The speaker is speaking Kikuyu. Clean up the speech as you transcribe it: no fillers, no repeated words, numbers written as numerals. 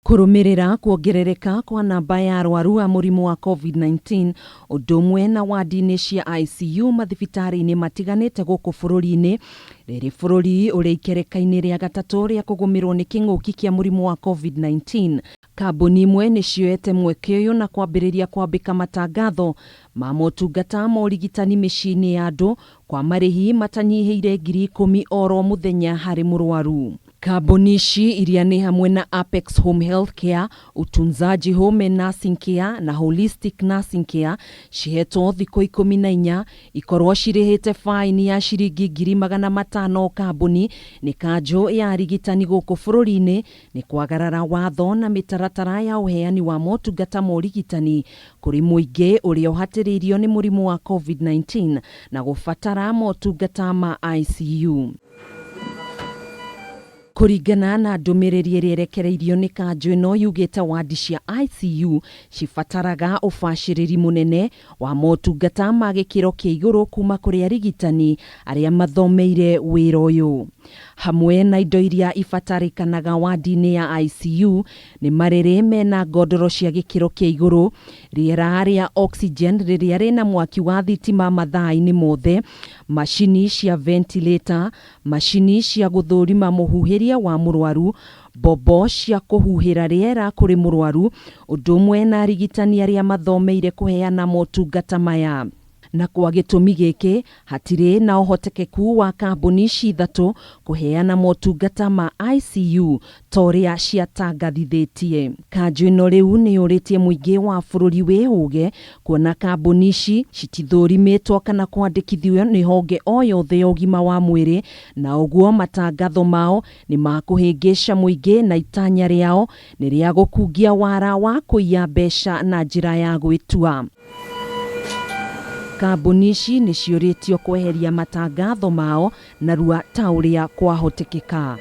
Kũrũmĩrĩra kuongerereka kwa namba ya arwaru a mũrimũ wa Covid-19 ũndũ ũmwe na wandi-inĩ cia ICU mathibitarĩ-inĩ matiganĩte gũkũ bũrũri-inĩ, rĩrĩ bũrũri ũrĩ ikereka-inĩ rĩa gatatũ rĩa kũgũmĩrwo nĩ kĩng'ũki kĩa mũrimũ wa Covid-19, kambuni imwe nĩ cioete mweke ũyũ na kwambĩrĩria kwambĩka matangatho ma motungata ma ũrigitani mĩciĩ-inĩ ya andũ kwa marĩhi matanyihĩire 10,000 oro mũthenya harĩ mũrwaru. Kambuni ici iria nĩ hamwe na Apex Home Health Care, Utunzaji Home and Nursing Care na Holistic Nursing Care cihetwo thikũ 14 ikorwo cirĩhĩte faini ya ciringi 500,000 o kambuni nĩ kanjũ ya arigitani gũkũ bũrũri-inĩ nĩ kwagarara watho na mĩtaratara ya ũheani wa motungata ma ũrigitani kũrĩ mũingĩ ũrĩa ũhatĩrĩirio nĩ mũrimũ wa Covid-19 na gũbatara motungata ma ICU. Kũringana na ndũmĩrĩri ĩrĩa ĩrekereirio nĩ kanjũ ĩno yugĩte wandi cia ICU cibataraga ũbacĩrĩri mũnene wa motungata ma gĩkĩro kĩa igũrũ kuma kũrĩ arigitani arĩa mathomeire wĩra ũyũ. Hamwe na indo iria ibatarĩkanaga wandi-inĩ ya ICU nĩ marĩrĩ mena ngondoro cia gĩkĩro kĩa igũrũ, rĩera rĩa oxygen rĩrĩa rĩna mwaki wa thitima mathaa-inĩ mothe, macini cia ventilator, macini cia gũthũrima mũhuhĩrie wa mũrwaru, mbombo cia kũhuhĩra rĩera kũrĩ mũrwaru, ũndũ ũmwe na arigitani arĩa mathomeire kũheana motungata maya. Na kwa gĩtũmi gĩkĩ hatirĩ na ũhotekeku wa kambuni ici ithatũ kũheana motungata ma ICU ta ũrĩa ciatangathithĩtie. Kanjũ ĩno rĩu nĩ yũrĩtie mũingĩ wa bũrũri wĩhũge kuona kambuni ici citithũrimĩtwo kana kwandĩkithio nĩ honge o yothe ya ũgima wa mwĩrĩ na ũguo matangatho mao nĩ makũhĩngĩca mũingĩ na itanya rĩao nĩ rĩa gũkungia wara wa kũiya mbeca na njĩra ya gwĩtua. Kambuni ici nĩ ciũrĩtio kweheria matangatho mao narua ta ũrĩa kwahotekeka.